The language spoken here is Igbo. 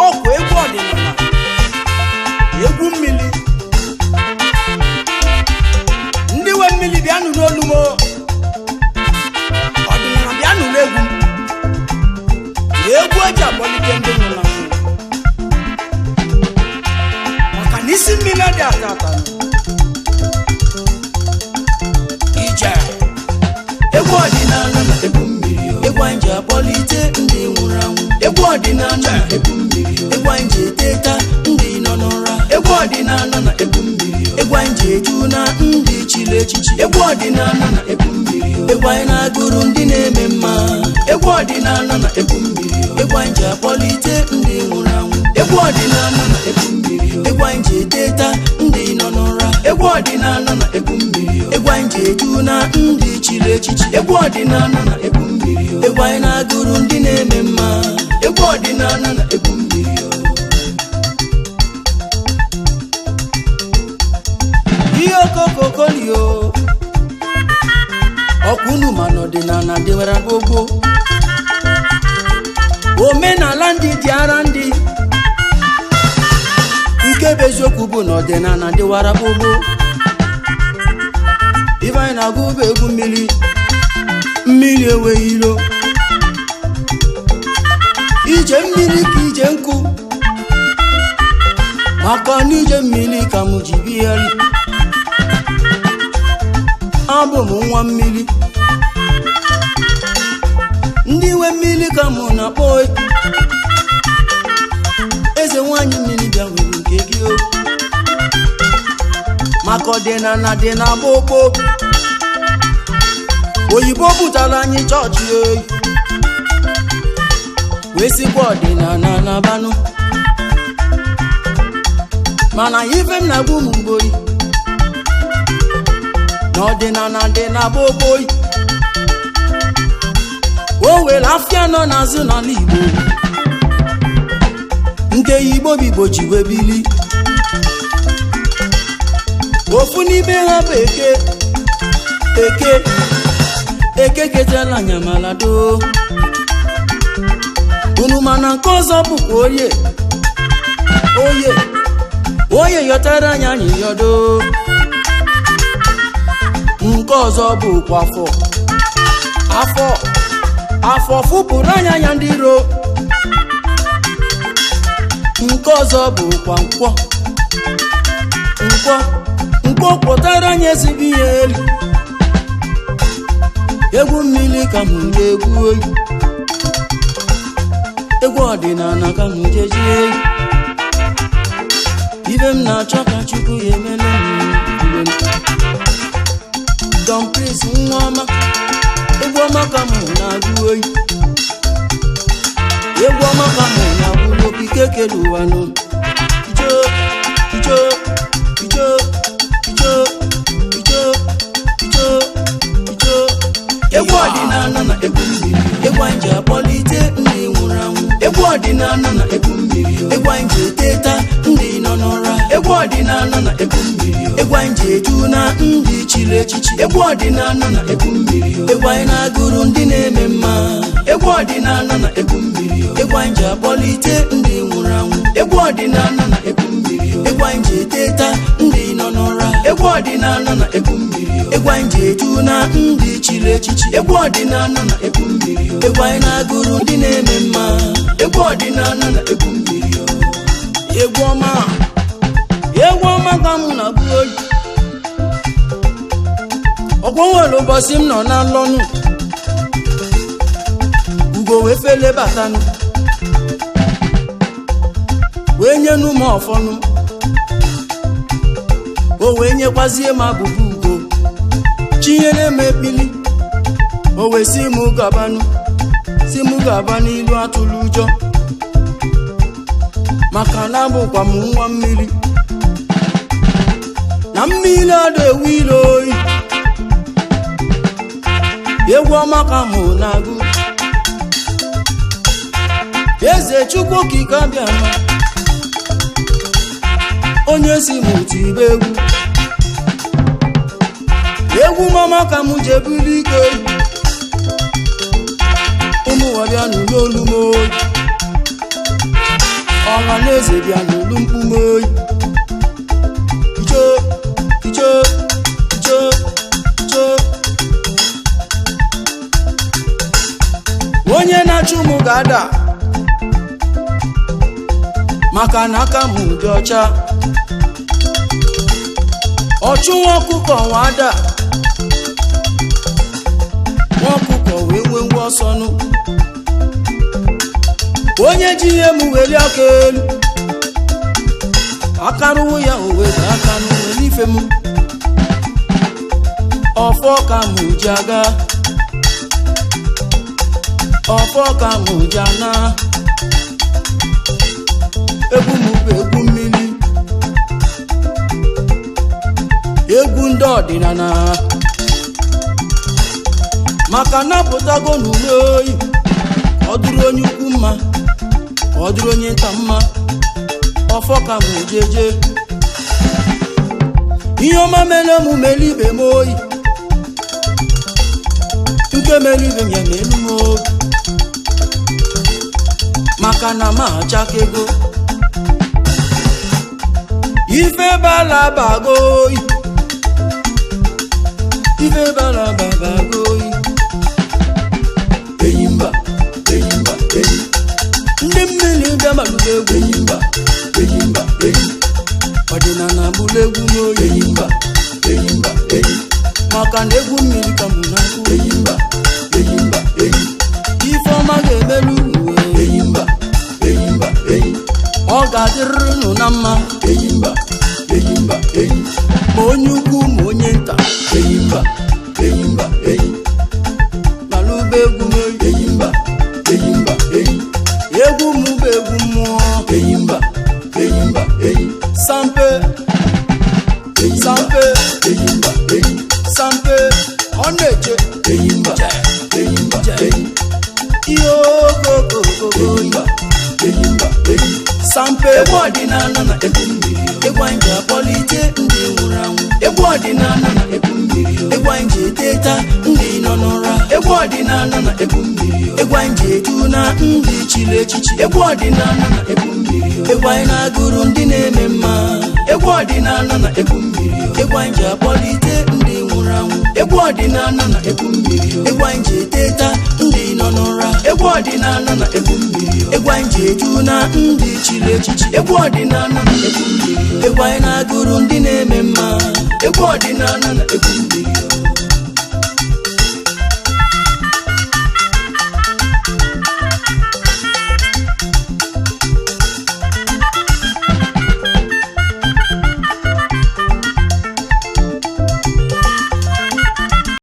Ọkwa egwu ọdịnala, egwu mmiri. Ndị nwe mmiri, bịanụ n'olu m o. Ọdịnala, bịanụ n'egwu m. Egwu eji akpọlite ndị nwụrụ anwụ, maka na isi mmiri adị ata ata. Ije Egwu ọdịnala na egwu mmiri o. Egwu anyị ji akpọlite ndị nwụrụ anwụ. Egwu ọdịnala na egwu mmiri o. Egwu anyị ji eteta ndị nọ n'ụra. Egwu ọdịnala na egwu mmiri o. Egwu anyị ji eju na ndị chiri echichi. Egwu ọdịnala na egwu mmiri o. Egwu anyị na-agụrụ ndị na-eme mma. Egwu ọdịnala na egwu mmiri o. Egwu anyị ji akpọlite ndị nwụrụ anwụ. Egwu ọdịnala na egwu mmiri o. Egwu anyị ji eteta ndị nọ n'ụra. Egwu ọdịnala na egwu mmiri o. Egwu anyị ji eju na ndị chiri echichi. Egwu ọdịnala na egwu mmiri o. Egwu anyị na-agụrụ ndị na-eme mma. Egwu ọdịnala na egwu mmiri o. Ihe okokokolio, ọkwa unu ma n'ọdịnala dịwara gbogbo. Omenala ndị dị ara, ndị nke bụ eziokwu bụ na ọdịnala dịwara gbogbo. Ife anyị na-agụ bụ egwu mmiri. Mmiri enweghị ilo. Ije mmiri ka ije nkụ, maka na ije mmiri ka m ji bịa. Abụ m nwa mmiri. Ndị nwe mmiri ka mụ na-akpọ. Eze nwanyị mmiri, bịa nwere nke gị o, maka ọdịnala dị na gbogbo. Oyibo butere anyị chọọchị oyi, wee sikwa ọdịnala na banụ. Mana ife m na-agwa ụmụ mgboyi n'ọdịnala dị na gbogbo, o were afịa nọ n'azụ n'ala Igbo nke Igbo bụ Igbo ji wee bili. Ofu n'ime ha bụ Eke. Eke, Eke ketela nyamalado unu. Mana nke ọzọ bụkwa Oye. Oye, Oye yọtara anya anyị yọdo. Nke ọzọ bụkwa Afọ. Afọ, afọ fụpụrụ anya ya ndị iro. Nke ọzọ bụkwa Nkwọ. Nkwọ, nkwọ pụtara anya ezigbo ihe elu. Egwu mmiri ka m na-egwu oyi. Egwu ọdịnala ka m jejie. Ibe m na-achọ ka Chukwu ya emela m. Don Prince, nwa ọma, egwu ọma ka mụ na-agụ oyi. Egwu ọma ka mụ na-agụ n'okike kere ụwa nụ. Ijo, ijo, ijo, ijo, ijo, ijo, ijo. Egwu ọdịnala na egwu mmiri. Egwu anyị ji akpọlite ndị nwụrụ anwụ. Egwu ọdịnala na egwu mmiri o. Egwu anyị ji eteta ndị nọ n'ụra. Egwu ọdịnala na egwu mmiri o. Egwu anyị ji eju na ndị chiri echichi. Egwu ọdịnala na egwu mmiri o. Egwu anyị na-agụrụ ndị na-eme mma. Egwu ọdịnala na egwu mmiri o. Egwu anyị ji akpọlite ndị nwụrụ anwụ. Egwu ọdịnala na egwu mmiri o. Egwu anyị ji eteta ndị nọ n'ụra. Egwu ọdịnala na egwu mmiri o. Egwu anyị ji eju na ndị chiri echichi. Egwu ọdịnala na egwu mmiri o. Egwu anyị na-agụrụ ndị na-eme mma. Egwu ọdịnala na egwu mmiri o. Egwu ọma, egwu ọma ka mụ na-agụ oyi. Ọkwọ nwere ụbọchị m nọ na nlọnụ, ugo wee fele batanụ, wee nyenu m ọfọnụ. O wee nyekwazie m abụba ugo, chinyere m ebili. O wee si m gabanụ, si m gaba n'ilu, atụlụ ụjọ, maka na abụkwa m nwa mmiri, na mmiri adọ ewu ilo oyi. Egwu ọma ka mụ na-agụ. Eze Chukwu Okike abịa ma onye si m tibe egwu. Egwu mama ka m ji ebuli ike. Ụmụ ụwa bịa. n'ụlọ olu m oyi. Ọha na eze bịa n'ụlọ mkpu m oyi. Ijo, ijo, ijo, ijo. Onye na-achụ m ga-ada, maka na aka m dị ọcha. Ọchụ nwa ọkụkọ nwa ada, nwa ọkụkọ wee nwee nwa ọsọnụ. Onye ji ihe m weli aka elu, akarụwo ya o wee gaa aka n'uwe n'ife m. Ọfọ ka m ji aga, ọfọ ka m ji ana. Egwu m bụ egwu mmiri, egwu ndị ọdịnala, maka napụtago n'ume oyi. Ọ dụrụ onye ukwu mma, ọ dụrụ onye nta mma. Ọfọ ka m jeje. Ihe ọma mere m mere ibe m oyi, nke mere ibe m ya melu m obi, maka na m achakego. Ife balabago oyi, ife balabago oyi. Enyimba, enyimba, enyi. Ndị mmiri bịa malụba egwu. Enyimba, enyimba, enyi. Ọdịnala bụrụ egwu n'oyi. Enyimba, enyimba, enyi. Maka na egwu mmiri ka mụ na-agụ. Enyimba, enyimba, enyi. Ife ọma ga-emelu unu. Enyimba, enyimba, enyi. Ọ ga-adịrịrị unu na mma. Enyimba, enyimba, enyi. Ma onye ukwu ma onye nta. Enyimba, enyimba, enyi. Malụba egwu n'oyi. Enyimba, enyimba, enyi. Egwu m bụ egwu mmụọ. Enyimba, enyimba, enyi. Sampe, sampe, Enyimba, enyi. sampe, ọ na-eche. Enyimba, enyimba, enyi. Ihe okokokoko. Enyimba, enyimba, enyi. Sampe. Egwu ọdịnala na egwu mmiri, Egwu anyị ji akpọlite ndị nwụrụ anwụ. Egwu ọdịnala na egwu mmiri, Egwu anyị ji eteta ndị nọ n'ụra. Egwu ọdịnala na egwu mmiri, Egwu anyị ji edu na ndị chiri echichi. Egwu ọdịnala na egwu mmiri, Egwu anyị na-agụrụ ndị na-eme mma. Egwu ọdịnala na egwu mmiri, Egwu anyị ji akpọlite ndị nwụrụ anwụ. Egwu ọdịnala na egwu mmiri, Egwu anyị ji eteta ndị nọ n'ụra. Egwu ọdịnala na egwu mmiri, Egwu anyị ji edu na ndị chiri echichi. Egwu ọdịnala na egwu mmiri, Egwu anyị na-agụrụ ndị na-eme mma. Egwu ọdịnala na egwu mmiri.